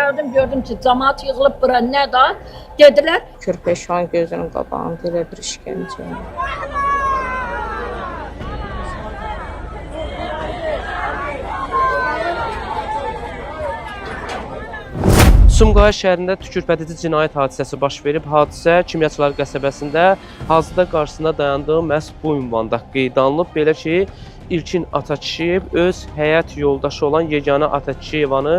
Gəldim, gördüm ki, camaat yığılıb bura nə da? Dedilər, Körpə uşağın gözünün qabağında elə bir işgəncə. Sumqayıt şəhərində tükürpədici cinayət hadisəsi baş verib. Hadisə Kimyaçılar qəsəbəsində hazırda qarşısında dayandığı məhz bu ünvanda qeydə alınıb. Belə ki, İlkin Atakişiyev öz həyat yoldaşı olan Yeganə Atakişiyevanı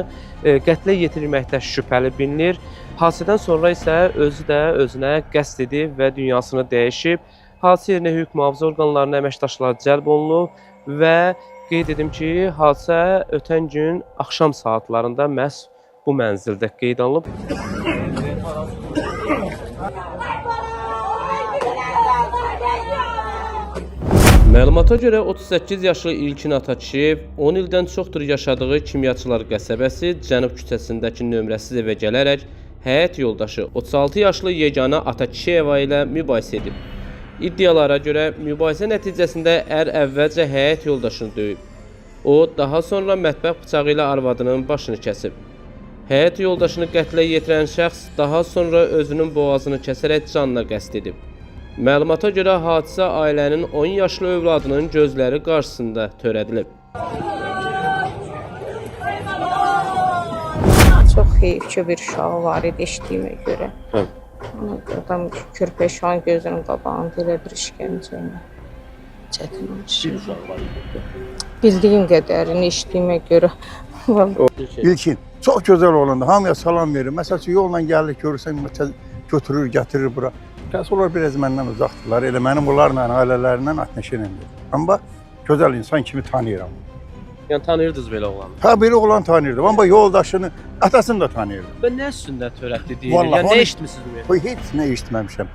qətlə yetirilməkdə şübhəli bilinir. Hadisədən sonra isə özü də özünə qəsd edib və dünyasını dəyişib. Hadisə yerinə hüquq mühafizə orqanlarının əməkdaşları cəlb olunub və qeyd edim ki, hadisə ötən gün axşam saatlarında məhz bu mənzildə qeydə alınıb. Məlumata görə 38 yaşlı İlkin Atakişiyev 10 ildən çoxdur yaşadığı Kimyaçılar qəsəbəsi Cənub küçəsindəki nömrəsiz evə gələrək həyat yoldaşı 36 yaşlı Yeganə Atakişiyeva ilə mübahisə edib. İddialara görə mübahisə nəticəsində ər əvvəlcə həyat yoldaşını döyüb. O, daha sonra mətbəx bıçağı ilə arvadının başını kəsib. Həyat yoldaşını qətlə yetirən şəxs daha sonra özünün boğazını kəsərək canına qəsd edib. Məlumata görə hadisə ailənin 10 yaşlı övladının gözləri qarşısında törədilib. Çox heyf ki, bir uşağı var idi eşitdiyimə görə. Hə. Ona görə adam körpə uşağın gözünün qabağında elə bir işgəncə. Çətin olmuş. Bildiyim qədərini eşitdiyimə görə. Vallahi İlkin çox gözəl oğlandı. Hamıya salam verir. Məsəl üçün yolla gəlir, görürsən məsəl götürür, gətirir bura. Bəs onlar biraz məndən uzaqdırlar. Elə mənim onlarla ailələrindən atəşə. Amma gözəl insan kimi tanıyıram. Yəni tanıyırdınız belə oğlanı. Hə belə oğlan tanıyırdım. Amma yoldaşını, atasını da tanıyırdım. Və nə üstündə törətdi deyilir? Vallahi Yəni onu- nə eşitmisiniz ümumiyyətlə? Bu heç nə eşitməmişəm.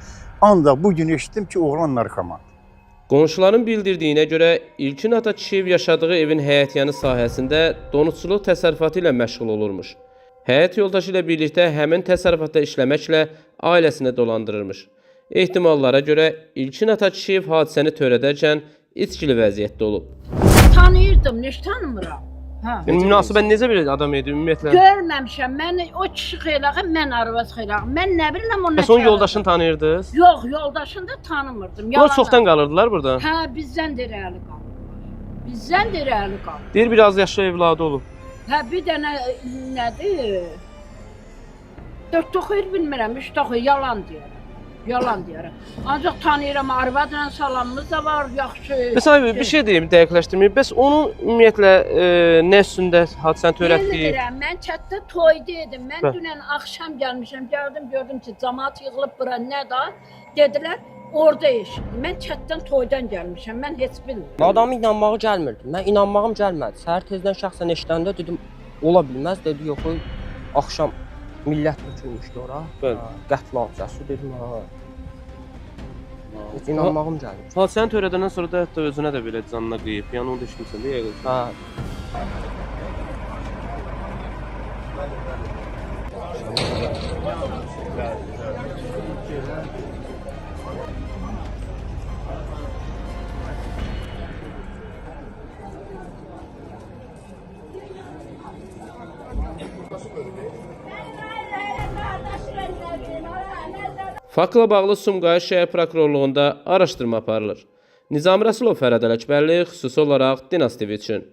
Ancaq bu gün eşitdim ki, oğlan narkoman. Qonşuların bildirdiyinə görə İlkin Atakişiyev yaşadığı evin həyətyanı sahəsində donuzçuluq təsərrüfatı ilə məşğul olurmuş. Həyat yoldaşı ilə birlikdə həmin təsərrüfatda işləməklə ailəsini dolandırırmış. Ehtimallara görə İlkin Atakişiyev hadisəni törədərkən içkili vəziyyətdə olub. Tanıyırdım, heç tanımıram. Hə. Yəni, münasibət necə bir adam idi ümumiyyətlə? Görməmişəm. Mən o kişi xeylağı, mən arvad xeylağı. Mən nə bilirəm o nə. Bəs onun yoldaşını tanıyırdınız? Yox, yoldaşını da tanımırdım. Bunlar çoxdan qalırdılar burada. Hə, bizdən də irəli qalırlar. Bizdən də irəli qalır. Deyir biraz yaşlı evladı olub. Hə, bir dənə nədir? Dörd toxuyur bilmirəm, üç toxuyur, yalan deyirəm. Yalan deyirəm. Ancaq tanıyıram, arvadla salamımız da var, yaxşı. Məsələn bir şey deyim, dəqiqləşdirməyim. Bəs onun ümumiyyətlə nə üstündə hadisəni törətdiyi? Bilmirəm, mən kənddə toyda idim. Mən Bəli. dünən axşam gəlmişəm, gəldim, gördüm ki, camaat yığılıb bura nə da? Dedilər, orada eşitdim. Mən kənddən toydan gəlmişəm, mən heç bilmirəm. Adamın inanmağı gəlmirdi. Mən inanmağım gəlmədi. Səhər tezdən şəxsən eşidəndə dedim, ola bilməz. Dedi, yox, axşam millət tökülmüşdü ora. Bəli. Hə, qətl hadisəsi dedim, ha. Heç inanmağım gəlmir. Hadisəni törədəndən sonra da hətta özünə də belə canına qıyıb. Yəni onu da eşitmisən də yəqin ki. Hə. Faktla bağlı Sumqayıt şəhər prokurorluğunda araşdırma aparılır. Nizami Rəsulov, Fərhad Ələkbərli, xüsusi olaraq Dinas TV üçün.